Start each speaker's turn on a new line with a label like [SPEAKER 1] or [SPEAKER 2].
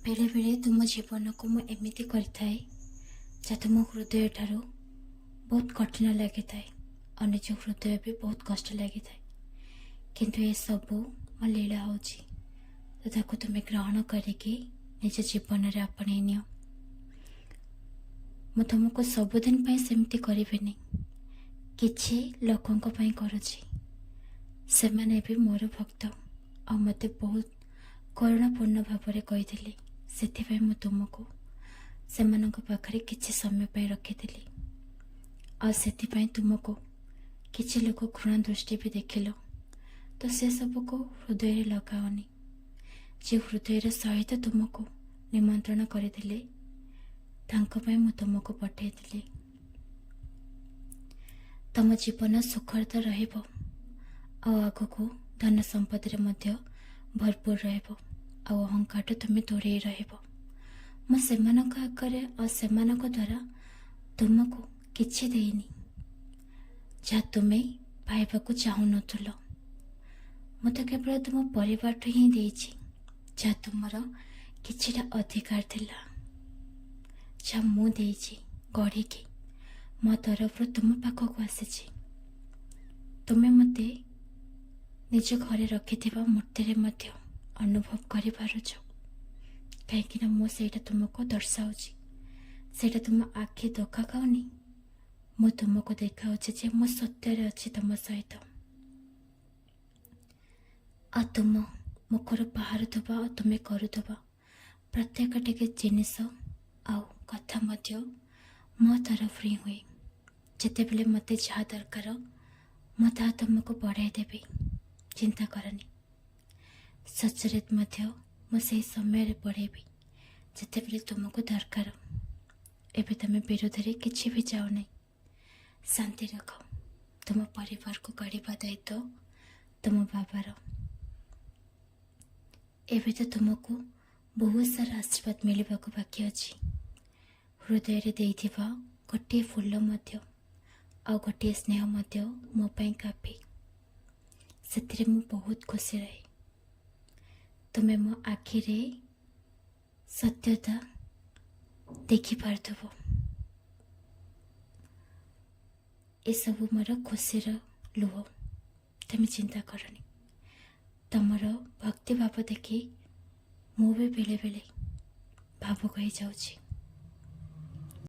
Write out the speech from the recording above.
[SPEAKER 1] ବେଳେବେଳେ ତୁମ ଜୀବନକୁ ମୁଁ ଏମିତି କରିଥାଏ ଯାହା ତୁମ ହୃଦୟଠାରୁ ବହୁତ କଠିନ ଲାଗିଥାଏ ଆଉ ନିଜ ହୃଦୟ ବି ବହୁତ କଷ୍ଟ ଲାଗିଥାଏ, କିନ୍ତୁ ଏସବୁ ମୋ ଲୀଳା ହେଉଛି, ତ ତାକୁ ତୁମେ ଗ୍ରହଣ କରିକି ନିଜ ଜୀବନରେ ଆପଣେଇ ନିଅ। ମୁଁ ତୁମକୁ ସବୁଦିନ ପାଇଁ ସେମିତି କରିବିନି, କିଛି ଲୋକଙ୍କ ପାଇଁ କରୁଛି। ସେମାନେ ବି ମୋର ଭକ୍ତ ଆଉ ମୋତେ ବହୁତ କରୁଣାପୂର୍ଣ୍ଣ ଭାବରେ କହିଥିଲେ। ସେଥିପାଇଁ ମୁଁ ତୁମକୁ ସେମାନଙ୍କ ପାଖରେ କିଛି ସମୟ ପାଇଁ ରଖିଥିଲି ଆଉ ସେଥିପାଇଁ ତୁମକୁ କିଛି ଲୋକ ଘୃଣା ଦୃଷ୍ଟି ବି ଦେଖିଲ, ତ ସେସବୁକୁ ହୃଦୟରେ ଲଗାଅନି। ଯେ ହୃଦୟର ସହିତ ତୁମକୁ ନିମନ୍ତ୍ରଣ କରିଥିଲେ, ତାଙ୍କ ପାଇଁ ମୁଁ ତୁମକୁ ପଠାଇଥିଲି। ତମ ଜୀବନ ସୁଖରେ ତ ରହିବ ଆଉ ଆଗକୁ ଧନ ସମ୍ପତ୍ତିରେ ମଧ୍ୟ ଭରପୁର ରହିବ ଆଉ ଅହଙ୍କାରଠୁ ତୁମେ ଦୂରେଇ ରହିବ। ମୁଁ ସେମାନଙ୍କ ଆଗରେ ଆଉ ସେମାନଙ୍କ ଦ୍ୱାରା ତୁମକୁ କିଛି ଦେଇନି ଯାହା ତୁମେ ପାଇବାକୁ ଚାହୁଁନଥିଲ। ମୁଁ ତ କେବଳ ତୁମ ପରିବାରଠୁ ହିଁ ଦେଇଛି ଯାହା ତୁମର କିଛିଟା ଅଧିକାର ଥିଲା, ଯାହା ମୁଁ ଦେଇଛି ଗଢ଼ିକି ମୋ ତରଫରୁ ତୁମ ପାଖକୁ ଆସିଛି। ତୁମେ ମୋତେ ନିଜ ଘରେ ରଖିଥିବା ମୂର୍ତ୍ତିରେ ମଧ୍ୟ ଅନୁଭବ କରିପାରୁଛ, କାହିଁକିନା ମୁଁ ସେଇଟା ତୁମକୁ ଦର୍ଶାଉଛି। ସେଇଟା ତୁମ ଆଖି ଧୋକା ଖାଉନି। ମୁଁ ତୁମକୁ ଦେଖାଉଛି ଯେ ମୁଁ ସତ୍ୟରେ ଅଛି ତୁମ ସହିତ। ଆଉ ତୁମ ମୁଖରୁ ବାହାରୁଥିବା ଆଉ ତୁମେ କରୁଥିବା ପ୍ରତ୍ୟେକ ଟିକେ ଜିନିଷ ଆଉ କଥା ମଧ୍ୟ ମୋ ତରଫରୁ ହିଁ ହୁଏ। ଯେତେବେଳେ ମୋତେ ଯାହା ଦରକାର, ମୁଁ ତାହା ତୁମକୁ ବଢ଼ାଇ ଦେବି, ଚିନ୍ତା କରନି। ସଚରିତ ମଧ୍ୟ ମୁଁ ସେହି ସମୟରେ ବଢ଼େଇବି ଯେତେବେଳେ ତୁମକୁ ଦରକାର। ଏବେ ତୁମେ ବିରୋଧରେ କିଛି ବି ଯାଉନାହିଁ। ଶାନ୍ତି ରଖ। ତୁମ ପରିବାରକୁ ଗଢ଼ିବା ଦାୟିତ୍ୱ ତୁମ ବାବାର। ଏବେ ତ ତୁମକୁ ବହୁତ ସାରା ଆଶୀର୍ବାଦ ମିଳିବାକୁ ବାକି ଅଛି। ହୃଦୟରେ ଦେଇଥିବା ଗୋଟିଏ ଫୁଲ ମଧ୍ୟ ଆଉ ଗୋଟିଏ ସ୍ନେହ ମଧ୍ୟ ମୋ ପାଇଁ କାଫି। ସେଥିରେ ମୁଁ ବହୁତ ଖୁସି ରହେ। ତୁମେ ମୋ ଆଖିରେ ସତ୍ୟତା ଦେଖିପାରୁଥିବ। ଏସବୁ ମୋର ଖୁସିର ଲୁହ। ତୁମେ ଚିନ୍ତା କରନି। ତମର ଭକ୍ତିଭାବ ଦେଖି ମୁଁ ବି ବେଳେବେଳେ ଭାବୁକ ହେଇଯାଉଛି।